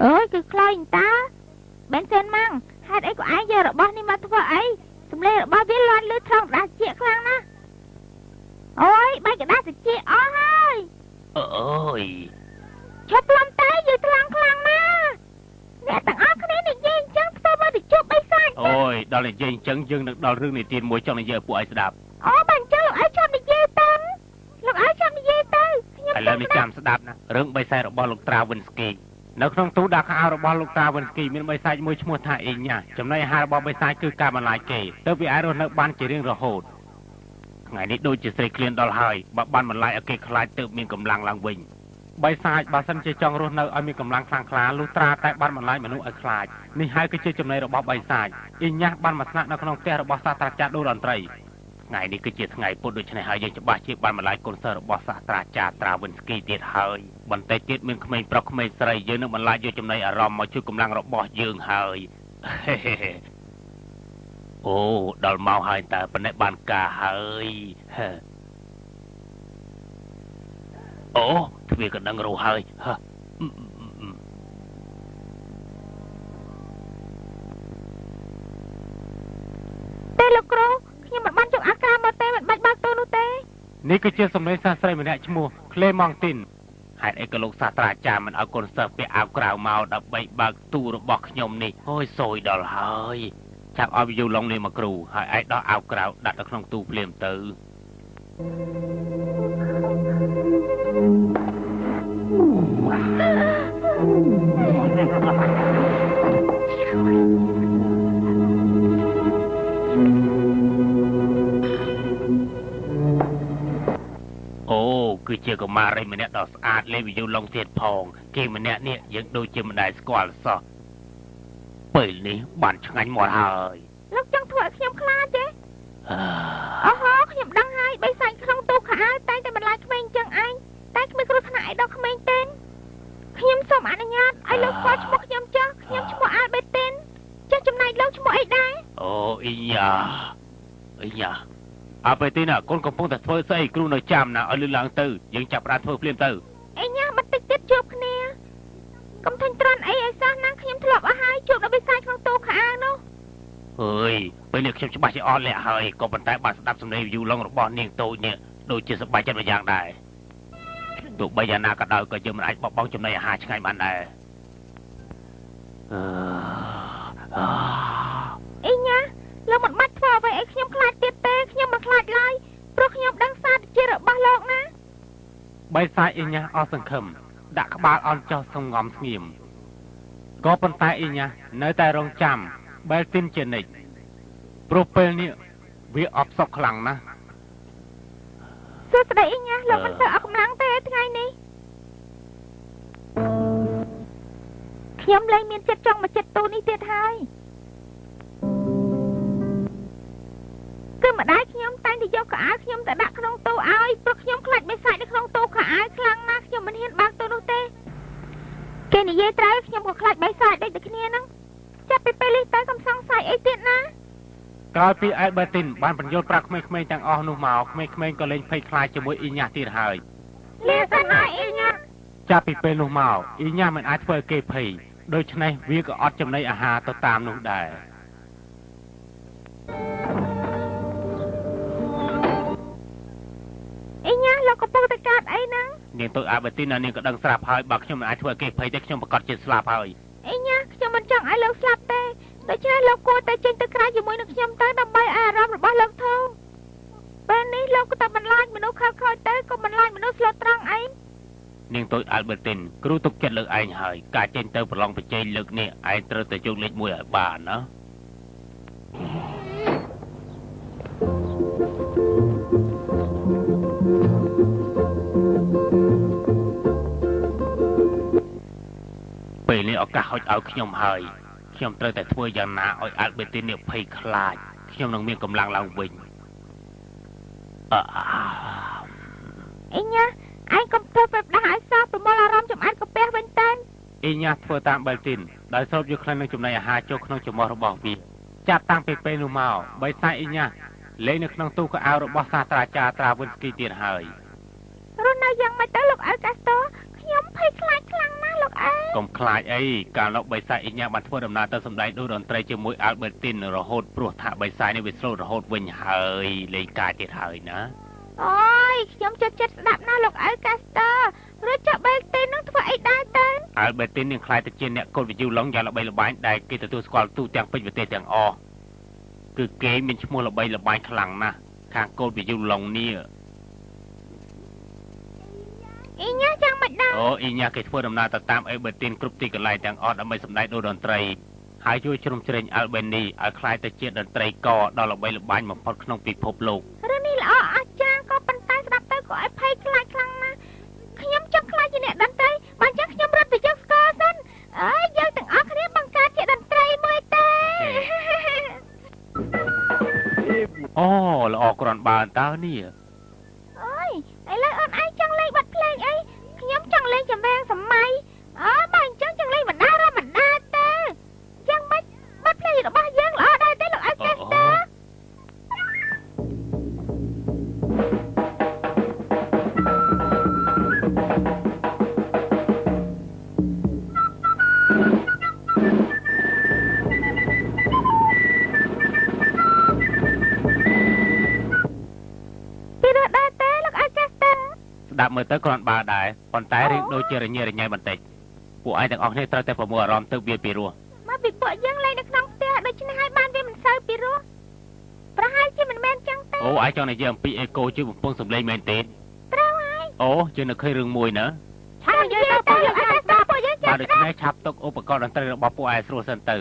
អើយគឺខ្លោចតាបែនសេនម៉ាំងហេតុអីក៏ឯងយករបស់នេះមកធ្វើអីសម្លេងរបស់វាលាន់លឺត្រង់ក្តារជាខ្លាំងណាស់អូយបាច់ក្តារតិចអស់ហើយ អើយឈប់ផ្លុំតែយឺខ្លាំងខ្លាំងណាស់អ្នកទាំងអស់គ្នានិយាយអញ្ចឹងធ្វើមកទៅជួបបិសាច អូយដល់និយាយអញ្ចឹងយើងនឹងដល់រឿងនិទានមួយចង់និយាយឲ្យពួកឯងស្ដាប់ អូបើអញ្ចឹងលោកឯងឈប់និយាយទៅលោកឯងឈប់និយាយទៅខ្ញុំ ឥឡូវនេះចាំស្ដាប់ណារឿងបិសាចរបស់លោកត្រាវិនស្គីនៅក្នុងទូដាក់ខោអាវរបស់លោកត្រាវិនស្គីមានបិសាចមួយឈ្មោះថាអេញ៉ាចំណីអាហាររបស់បិសាចគឺការបន្លាយគេទើបវាអាចរស់នៅបានជារៀងរហូតថ្ងៃនេះដូចជាស្រីក្លៀនដល់ហើយបើបានបន្លាយឲ្យគេខ្លាចទើបមានកម្លាំងឡើងវិញបិសាចបើសិនជាចង់រស់នៅឲ្យមានកម្លាំងខ្លាំងក្លាលុះត្រាតែបានបន្លាយមនុស្សឲ្យខ្លាចនេះហើយគឺជាចំណីរបស់បិសាចអ៊ីញ៉ាស់បានមកស្នាក់នៅក្នុងផ្ទះរបស់សាស្ត្រាចារ្យដូរតន្ត្រីថ្ងៃនេះគឺជាថ្ងៃពុទ្ធដូច្នេះហើយយើងច្បាស់ជាបានបន្លាយកូនសិស្សរបស់សាស្ត្រាចារ្យត្រាវិនស្គីទៀតហើយបន្តិចទៀតមានក្មេងប្រុសក្មេងស្រីយើងនឹងបន្លាយយកចំណីអារម្មណ៍មកជួយកម្លាំងរបស់យើងហើយអូដល់មកហើយតើប៉ុណ្ណេះបានការហើយអូទ្វារកណ្ដឹងរោហើយ ទេលោកគ្រូខ្ញុំមិនបានយកអាការមកទេមិនបាច់បើកទូនោះទេ នេះគឺជាសម្លេងសាស្ត្រីម្នាក់ឈ្មោះក្លេម៉ង់ទីនហេតុអីក៏លោកសាស្ត្រាចារ្យមិនឲ្យកូនសិស្សពាក់អាវក្រៅមកដើម្បីបើកទូរបស់ខ្ញុំនេះអូយសូយដល់ហើយចាប់ឲ្យវីយូឡុងនេះមកគ្រូហើយឯងដោះអាវក្រៅដាក់នៅក្នុងទូភ្លាមទៅអូគឺជាកុមារីម្នាក់ដ៏ស្អាតលេងវីយូឡុងទៀតផងគេម្នាក់នេះយើងដូចជាមិនដែលស្គាល់សោះពេលនេះបានឆ្ងាញ់មាត់ហើយ លោកចង់ធ្វើឲ្យខ្ញុំខ្លាចទេអូហូខ្ញុំដឹងហើយបិសាចក្នុងទូខោអាវតែងតែបន្លាចក្មេងចឹងឯងតែគ្មានគ្រោះថ្នាក់អីដល់ក្មេងទេខ្ញុំសូមអនុញ្ញាតឲ្យលោកស្គាល់ឈ្មោះខ្ញុំចុះខ្ញុំឈ្មោះអាល់បេទីនចុះចំណែកលោកឈ្មោះអីដែរ អូអ៊ីយ៉ាអ៊ីយ៉ាអាបេទីនកូនកំពុងតែធ្វើស្អីគ្រូនៅចាំណាឲ្យលឺឡើងទៅយើងចាប់ផ្ដើមធ្វើភ្លាមទៅ អីញ៉ាបន្តិចទៀតជួបគ្នាកុំធុញទ្រាន់អីឲ្យសោះណាខ្ញុំធ្លាប់អស់ហើយជួបដល់បិសាចក្នុងទូខោអាវនោះ អើយពេលនេះខ្ញុំច្បាស់ជាអត់លាក់ហើយក៏ប៉ុន្តែបានស្ដាប់សំឡេងយូឡុងរបស់នាងតូចនេះដូចជាសប្បាយចិត្តមួយយ៉ាងដែរទោះបីយ៉ាងណាក៏ដោយក៏យើងមិនអាចបោះបង់ចំណីអាហារឆ្ងាញ់បានដែរអឺ អីញ៉ាលោកមិនបាច់ធ្វើអ្វីឲ្យខ្ញុំខ្លាចទៀតទេខ្ញុំមិនខ្លាចឡើយព្រោះខ្ញុំដឹងសារជារបស់លោកណា បិសាចអ៊ីញ៉ាអស់សង្ឃឹមដាក់ក្បាលអន់ចោះសងំស្ងៀមក៏ប៉ុន្តែអ៊ីញ៉ានៅតែរងចាំបែលទីនជានិច្ចព្រោះពេលនេះវាអបសុកខ្លាំងណាស់ សួស្តីអ៊ីញ៉ាលោកមិនសូវអស់កម្លាំងទេថ្ងៃនេះខ្ញុំលែងមានចិត្តចង់មកចិត្តទូនេះទៀតហើយគឺម្ដាយខ្ញុំតែងតែយកខោអាវខ្ញុំទៅដាក់ក្នុងទូឲ្យព្រោះខ្ញុំខ្លាចបិសាចនៅក្នុងទូខោអាវខ្លាំងណាស់ខ្ញុំមិនហ៊ានបើកទូនោះទេគេនិយាយត្រូវខ្ញុំក៏ខ្លាចបិសាចដូចតែគ្នាហ្នឹងចាប់ពីពេលនេះទៅកុំសង្ស័យអីទៀតណា ក្រោយពីអែលប៊ឺទីនបានបញ្យល់ប្រាប់ក្មេងៗទាំងអស់នោះមកក្មេងៗក៏លែងភ័យខ្លាចជាមួយអ៊ីញ៉ាទៀតហើយ លាសិនហើយអ៊ីញ៉ា ចាប់ពីពេលនោះមកអ៊ីញ៉ាមិនអាចធ្វើឲ្យគេភ័យដូច្នេះវាក៏អត់ចំណីអាហារទៅតាមនោះដែរ អ៊ីញ៉ាលោកកំពុងតែកើតអីហ្នឹង នាងទៅអាប៊ឺទីននាងក៏ដឹងស្រាប់ហើយបើខ្ញុំមិនអាចធ្វើឲ្យគេភ័យទេខ្ញុំប្រកាសជាស្លាប់ហើយ អ៊ីញ៉ាខ្ញុំមិនចង់ឲ្យលោកស្លាប់ទេដូច្នេះលោកគួរតែចេញទៅក្រៅជាមួយនឹងខ្ញុំទៅដើម្បីឲ្យអារម្មណ៍របស់លោកធូរពេលនេះលោកក៏តែបន្លាចមនុស្សខើខើទៅក៏បន្លាចមនុស្សស្លូតត្រង់អី នាងតូចអាល់ប៊ឺទីនគ្រូទុកចិត្តលើឯងហើយការចេញទៅប្រឡងប្រជែងលើកនេះឯងត្រូវតែយកលេខ1ឲ្យបានណាពេលនេះឱកាសហុចឲ្យខ្ញុំហើយខ្ញុំត្រូវតែធ្វើយ៉ាងណាឲ្យអាល់ប៊ឺទីននេះភ័យខ្លាចខ្ញុំនឹងមានកម្លាំងឡើងវិញអអ៊ីញ៉ាឯងកុំធ្វើប្រដាស់ឲ្យសោះប្រមូលអារម្មណ៍ចំអាត់កាពះវិញទៅ អ៊ីញ៉ាធ្វើតាមបែលទីនដោយស្រូបយកក្លិននឹងចំណីអាហារចូលក្នុងច្រមុះរបស់វាចាប់តាំងពីពេលនោះមកបិសាចអ៊ីញ៉ាលេងនៅក្នុងទូកៅអៅរបស់សាស្ត្រាចារ្យត្រាវិនស្គីទៀតហើយ រស់នៅយ៉ាងម៉េចទៅលោកអៅកាស្តូ ខ្ញុំភ័យខ្លាចខ្លាំងណាស់លោកឯង កុំខ្លាចអីកាលនោះបិសាចអ៊ីញ៉ាបានធ្វើដំណើរទៅសម្ដែងដូតន្ត្រីជាមួយអាល់ប៊ឺទីនរហូតព្រោះថាបិសាចនេះវាស្លូតរហូតវិញហើយលេងកាយទៀតហើយណា អូយខ្ញុំចូលចិត្តស្ដាប់ណាស់លោកឪកាស្ទ័ររួចចុះបែលទីននឹងធ្វើអីដែរទៅ អាល់ប៊ឺទីននឹងក្លាយទៅជាអ្នកកូតវីយូឡុងយ៉ាងល្បីល្បាញដែលគេទទួលស្គាល់ទូទាំងពេញប្រទេសទាំងអស់គឺគេមានឈ្មោះល្បីល្បាញខ្លាំងណាស់ខាងកូតវីយូឡុងនេះ អ៊ីញ៉ាយ៉ាងម៉េចដែរ អូអ៊ីញ៉ាគេធ្វើដំណើរទៅតាមអេប៊ឺទីនគ្រប់ទីកន្លែងទាំងអស់ដើម្បីសម្ដែងដូតន្ត្រីហើយជួយជ្រោមជ្រែងអាល់បេនីឲ្យក្លាយទៅជាតន្ត្រីករដ៏ល្បីល្បាញបំផុតក្នុងពិភពលោក រឿងនេះល្អអស្ចារ្យក៏ប៉ុន្តែស្ដាប់ទៅក៏ឲ្យភ័យខ្លាចខ្លាំងណាស់ខ្ញុំចង់ក្លាយជាអ្នកតន្ត្រីបើអញ្ចឹងខ្ញុំរត់ទៅយកស្ករសិនអើយយើងទាំងអស់គ្នាបង្កើតជាតន្ត្រីមួយទេ អូល្អគ្រាន់បើតើនេះ អូយឥឡូវអូនឯងចង់លេងបទភ្លេងអីខ្ញុំចង់លេងចម្រៀងសម័យអូបើអញ្ចឹងចង់លេងបណ្ដារបណ្ដាទៅយ៉ាងម៉េចបទភ្លេងរបស់យើងល្អដែរទេលោកអេកាស្ទ័រពីរត់ដែរទេលោកអេកាស្ទ័រ ស្ដាប់មើលទៅគ្រាន់បើដែរប៉ុន្តែរៀងដូចជារញ៉េរញ៉ៃបន្តិចពួកឯងទាំងអស់គ្នាត្រូវតែប្រមូលអារម្មណ៍ទៅវាពីរោះ មកពីពួកយើងលេងនៅក្នុងផ្ទះដូច្នេះហើយបានវាមិនសូវពីរោះប្រហែលជាមិនមែនចឹងទេ អូឯងចង់និយាយអំពីអេកូជួយបំពង់សម្លេងមែនទេ ត្រូវហើយ អូយើងនៅឃើញរឿងមួយណា ឆាប់និយាយទៅលោកអេកាស្ទ័រពួកយើង បាទដូច្នេះឆាប់ទុកឧបករណ៍តន្ត្រីរបស់ពួកឯងស្រួលសិនទៅ